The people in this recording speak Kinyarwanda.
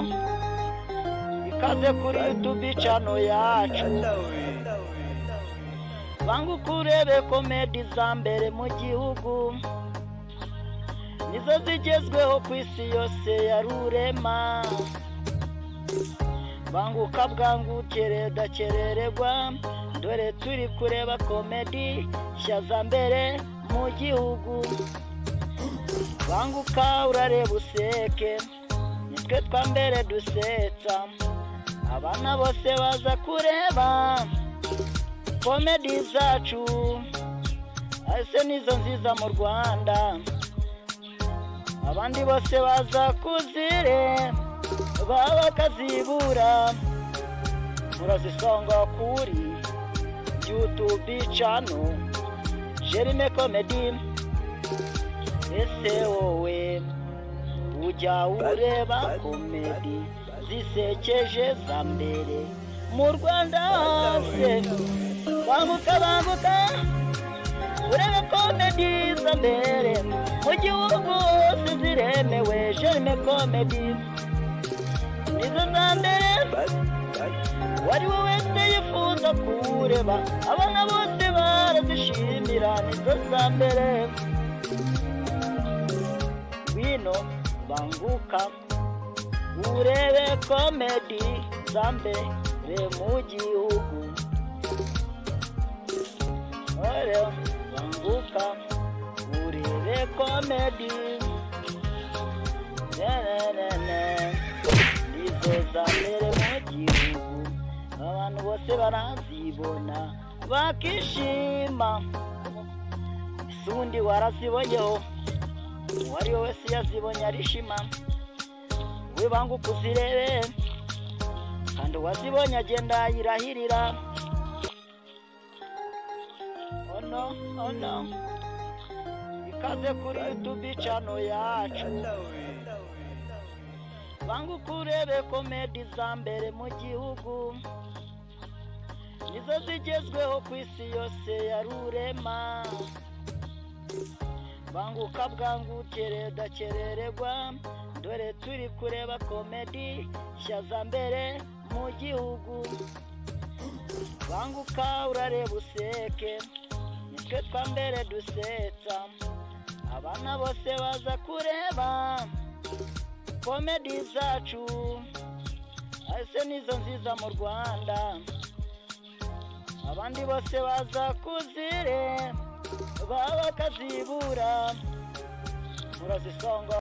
no, ikaze kuri YouTube channel yacu. Banguka urebe comedy za mbere mu gihugu, nizo zigezweho ku isi yose ya rurema. Banguka bwangu udakererwa, dore turi kureba comedy nshya za mbere mu gihugu. Banguka urareba useke, nitwe twa mbere dusetsa, abana bose baza kureba comedy zacu, ese nizo nziza mu Rwanda. Abandi bose baza kuzire bakazibura, murazisanga kuri YouTube channel Jerime Comedy. Ese wowe ujya ureba comedy zisekeje za mbere mu Rwanda hose? Banguka banguka urebe comedy za mbere mu gihugu hose ziremewe. Jerime Comedy nizo za mbere, uwari we wese yifuza kureba, abana bose barazishimira, nizo za mbere. Ngwino banguka urebe comedy za mbere mu gihugu. Ore banguka urebe comedy nizo za mbere mu gihugu, abantu bose barazibona bakishima. Isundi warazibonyeho, uwari we wese yazibonye arishima. We banguka uzirebe, kandi uwazibonye agenda yirahirira. Oh no, oh no, ikaze kuri YouTube channel yacu. Banguka urebe comedy za mbere mu gihugu, nizo zigezweho ku isi yose ya rurema. Banguka bwangu udakererwa, dore turi kureba comedy nshya za mbere mu gihugu. Banguka urareba useke, nitwe twa mbere dusetsa, abana bose baza kureba comedy zacu, ese nizo nziza mu Rwanda. Abandi bose baza kuzire bakazibura, murazisanga.